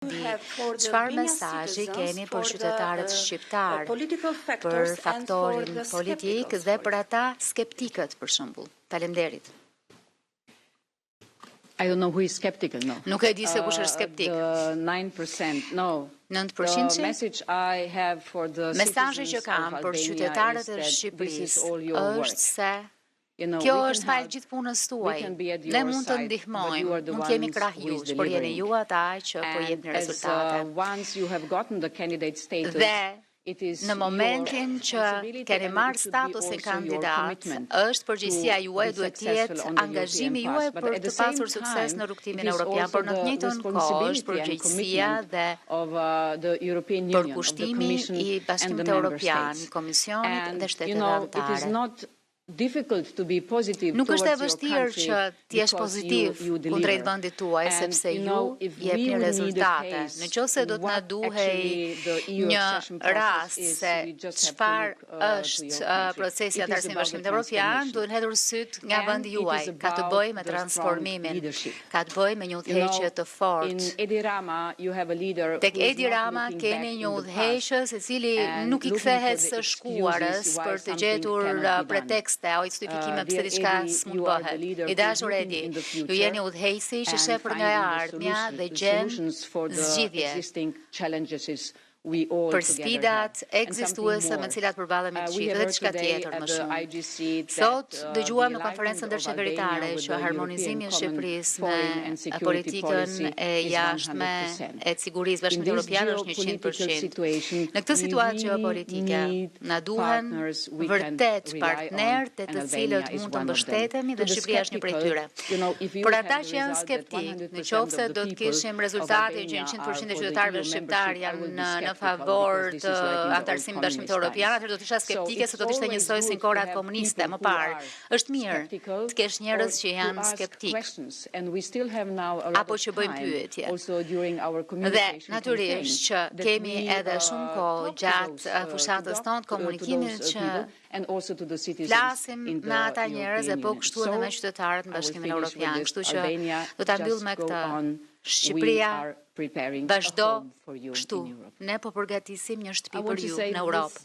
Di çfarë mesazhi keni për qytetarët shqiptarë, për faktorin politik dhe për ata skeptikët, për shembull. Faleminderit. I don't know who is skeptical, no. Nuk e di se kush është skeptik. The 9%, no. 9%? The message I have for the Mesazhi që kam për qytetarët e Shqipërisë është se kjo është falë gjithë punës tuaj. Ne mund të ndihmojmë, mund të jemi krah jush, por jeni ju ata që po jepni rezultate. Dhe në momentin që keni marrë statusin kandidat, është përgjegjësia juaj, duhet të jetë angazhimi juaj për të pasur sukses në rrugëtimin evropian, por në të njëjtën kohë është përgjegjësia dhe përkushtimi i Bashkimit Evropian, i Komisionit dhe shteteve anëtare. Nuk është e vështirë që të jesh pozitiv kundrejt vendit tuaj, sepse ju jepni rezultate. Në qoftë se do të na duhej një rast se çfarë është procesi i anëtarësimit në Bashkimin Evropian, duhen hedhur syt nga vendi juaj. Ka të bëjë me transformimin, ka të bëjë me një udhëheqje të fortë. Tek Edi Rama keni një udhëheqës i cili nuk i kthehet së shkuarës për të gjetur pretekste o justifikime pse diçka s'mund bëhet. I dashur Edi, ju jeni udhëheqësi që sheh për nga e ardhmja dhe gjen zgjidhje për sfidat ekzistuese me cilat përballemi të gjithë dhe diçka tjetër më shumë. Sot dëgjuam në konferencën ndërqeveritare që harmonizimi i Shqipërisë me politikën e jashtme e sigurisë Bashkimit Evropian është 100%. Në këtë situatë gjeopolitike na duhen vërtet partnerë të të cilët mund të mbështetemi dhe Shqipëria është një prej tyre. Për ata që janë skeptik, në qoftë se do të kishim rezultatin që 100% e qytetarëve shqiptar janë në favor të anëtarësimit në Bashkimit Evropian, atëherë do të isha skeptike se do të ishte njësoj si në kohrat komuniste më parë. Është mirë të kesh njerëz që janë skeptik apo që bëjnë pyetje. Dhe natyrisht që kemi edhe shumë kohë gjatë fushatës tonë të komunikimit që flasim me ata njerëz e po kështu edhe me qytetarët në Bashkimin Evropian. Kështu që do ta mbyll me këtë. Shqipëria vazhdo kështu. Ne po përgatisim një shtëpi për ju në Europë.